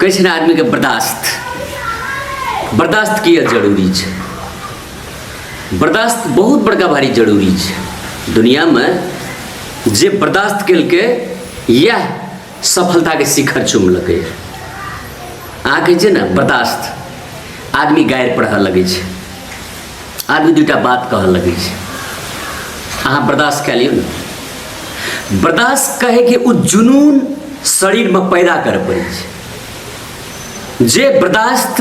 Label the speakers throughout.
Speaker 1: कहै छै ने आदमीके बर्दाश्त, बर्दाश्त किए जरूरी छै। बर्दाश्त बहुत बड़का भारी जरूरी छै दुनियामे। जे बर्दाश्त केलकै, इएह सफलताके शिखर चुमलकै। अहाँ कहै छियै ने बर्दाश्त, आदमी गारि पढ़ऽ लगै छै, आदमी दूटा बात कहऽ लगै छै, अहाँ बर्दाश्त कए लियौ ने। बर्दाश्त कहैके ओ जुनून शरीरमे पैदा करऽ पड़ै छै। जे बर्दाश्त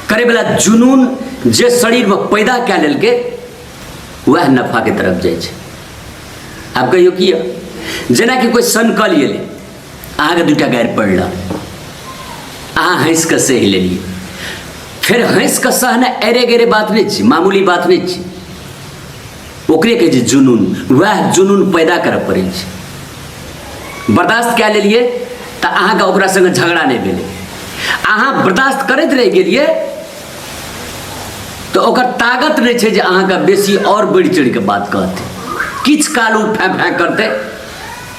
Speaker 1: करैवला जुनून जे शरीरमे पैदा कए लेलकै, वएह नफाके तरफ जाइ छै। आब कहियौ किया? जेनाकि कोइ सनकल एलै, अहाँके दूटा गारि पड़लक, अहाँ हँसि कऽ सहि लेलियै। फेर हँसि कऽ सहनाइ अरे गरे बात नहि छै, मामूली बात नहि छै। ओकरे कहै छै जुनून। वएह जुनून पैदा करऽ पड़ै छै। बर्दाश्त कए लेलियै तऽ अहाँके ओकरा सङ्गे झगड़ा नहि भेलै। अहाँ बर्दाश्त करैत रहि गेलियै तऽ ओकर ताकत नहि छै जे अहाँके बेसी आओर बढ़ि चढ़ि कऽ बात कहतै। किछु काल ओ फैं फैं करतै,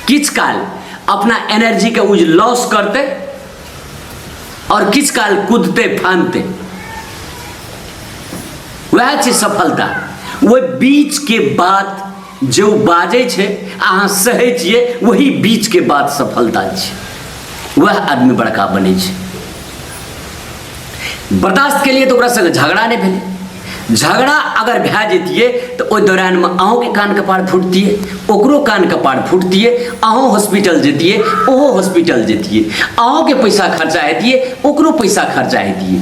Speaker 1: किछु काल अपना एनर्जीके ओ लॉस करतै आओर किछु काल कूदतै फानतै। वएह छै सफलता। ओहि बीचके बात जे ओ बाजै छै, अहाँ सहै छियै, वही बीचके बात सफलता छै। वएह आदमी बड़का बनै छै। बर्दाश्त के लिए तऽ ओकरा संगे झगड़ा नहि भेलै। झगड़ा अगर भए जैतियै तऽ ओहि दौरानमे अहूँके कान कपार फुटतियै, ओकरो कान कपार फुटतियै, अहूँ हॉस्पिटल जैतियै, ओहो हॉस्पिटल जैतियै, अहूँके पैसा खर्चा हेतियै, ओकरो पैसा खर्चा हेतियै।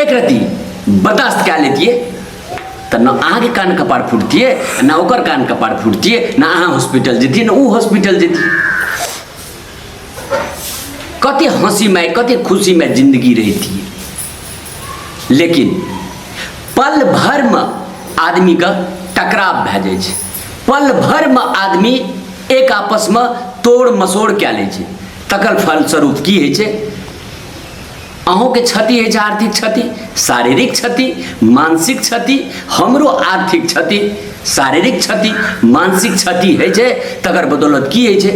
Speaker 1: एक रत्ती बर्दाश्त कए लेतियै तऽ ने अहाँके कान कपार फुटतियै, ने ओकर कान कपार फुटतियै, ने अहाँ हॉस्पिटल जैतियै, ने ओ हॉस्पिटल जैतियै। कते हँसीमय, कते खुशीमय जिन्दगी रहितियै। लेकिन पल भरमे आदमीके टकराव भए जाइ छै, पल भरमे आदमी एक आपसमे तोड़ मसोड़ कए लै छै। तकर फलस्वरूप की होइ छै? अहूँके क्षति होइ छै, आर्थिक क्षति, शारीरिक क्षति, मानसिक क्षति। हमरो आर्थिक क्षति, शारीरिक क्षति, मानसिक क्षति होइ छै। तकर बदौलत की होइ छै?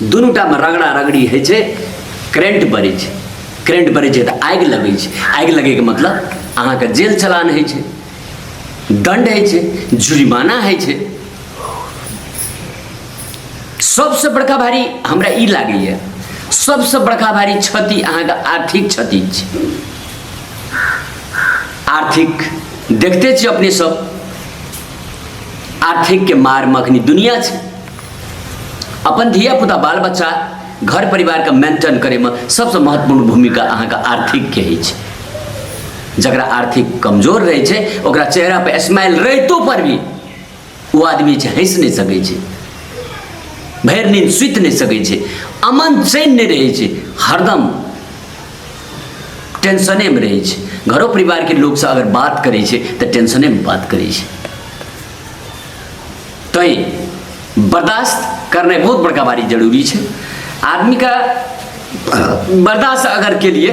Speaker 1: दुनूटामे रगड़ा रगड़ी होइ छै, करेंट बढ़ै छै। करेंट बढ़ै छै तऽ आगि लगै छै। आगि लगैके मतलब अहाँके जेल चलान होइ छै, दंड होइ छै, जुर्माना होइ छै। सबसँ बड़का भारी हमरा ई लागैए, सबसँ बड़का भारी क्षति अहाँके आर्थिक क्षति छै। आर्थिक देखते छी अपने सब, आर्थिकके मारमे अखनी दुनिया छै। अपन धिया पुता, बाल बच्चा, घर परिवारके मेंटेन करैमे सबसँ महत्वपूर्ण भूमिका अहाँके आर्थिकके होइ छै। जकरा आर्थिक कमजोर रहै छै, ओकरा चेहरा पर स्माइल रहितो पर भी ओ आदमी छै हँसि नहि सकै छै, भरि नींद सुति नहि सकै छै, अमन चैन नहि रहै छै, हरदम टेंशनेमे रहै छै। घरो परिवारके लोकसँ अगर बात करै छै तऽ टेंशनेमे बात करै छै। तैँ बर्दाश्त करनाइ बहुत बड़का भारी जरूरी छै। आदमीके बर्दाश्त अगर केलिए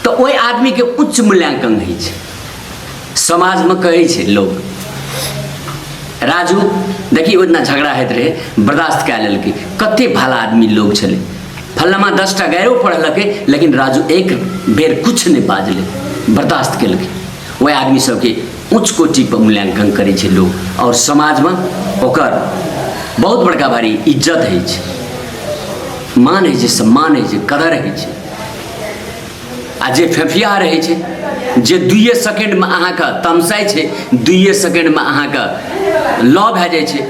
Speaker 1: तऽ ओहि आदमीके उच्च मूल्यांकन होइ छै समाजमे। कहै छै लोक, राजू देखी, ओहि दिना झगड़ा होइत रहै, बर्दाश्त कए लेलकै, कते भला आदमी लोग छलै। फल्लामा 10टा गारिओ पढ़लकै, लेकिन राजू एक बेर किछु नहि बाजलै, बर्दाश्त केलकै। ओहि आदमी सबके उच्च कोटिपर मूल्यांकन करै छै लोक आओर समाजमे ओकर बहुत बड़का भारी इज्जत होइ छै, मान होइ छै, सम्मान होइ छै, कदर होइ छै। आ जे फेफिया रहै छै, जे दुइए सेकेंडमे अहाँके तमसाइ छै, दुइए सेकेंडमे अहाँके लऽ भए जाइ छै,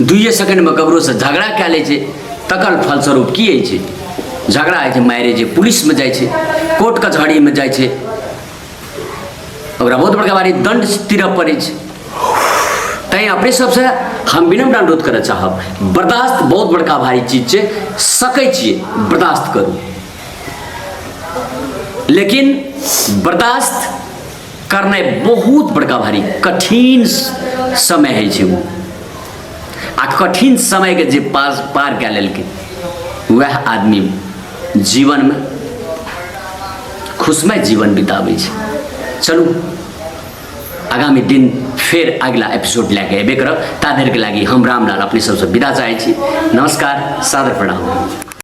Speaker 1: दुइए सेकेंडमे ककरोसँ झगड़ा कए लै छै, तकर फलस्वरूप की होइ छै? झगड़ा होइ छै, मारि होइ छै, पुलिसमे जाइ छै, कोर्ट कचहरीमे जाइ छै, ओकरा बहुत बड़का भारी दंड तीरऽ पड़ै छै। तैँ अपने सबसँ हम विनम्र अनुरोध करऽ चाहब, बर्दाश्त बहुत बड़का भारी चीज छै। सकै छियै, बर्दाश्त करू, लेकिन बर्दाश्त करनाइ बहुत बड़का भारी कठिन समय होइ छै ओ। आ कठिन समयके जे पास पार कए लेलकै, वएह आदमी जीवनमे खुशमय जीवन बिताबै छै। चलू। आगामी दिन फेर अगिला एपिसोड लए कऽ एबे करब। ता धरिके लागि हम रामलाल अपने सबसँ विदा चाहै छी। नमस्कार, सादर प्रणाम।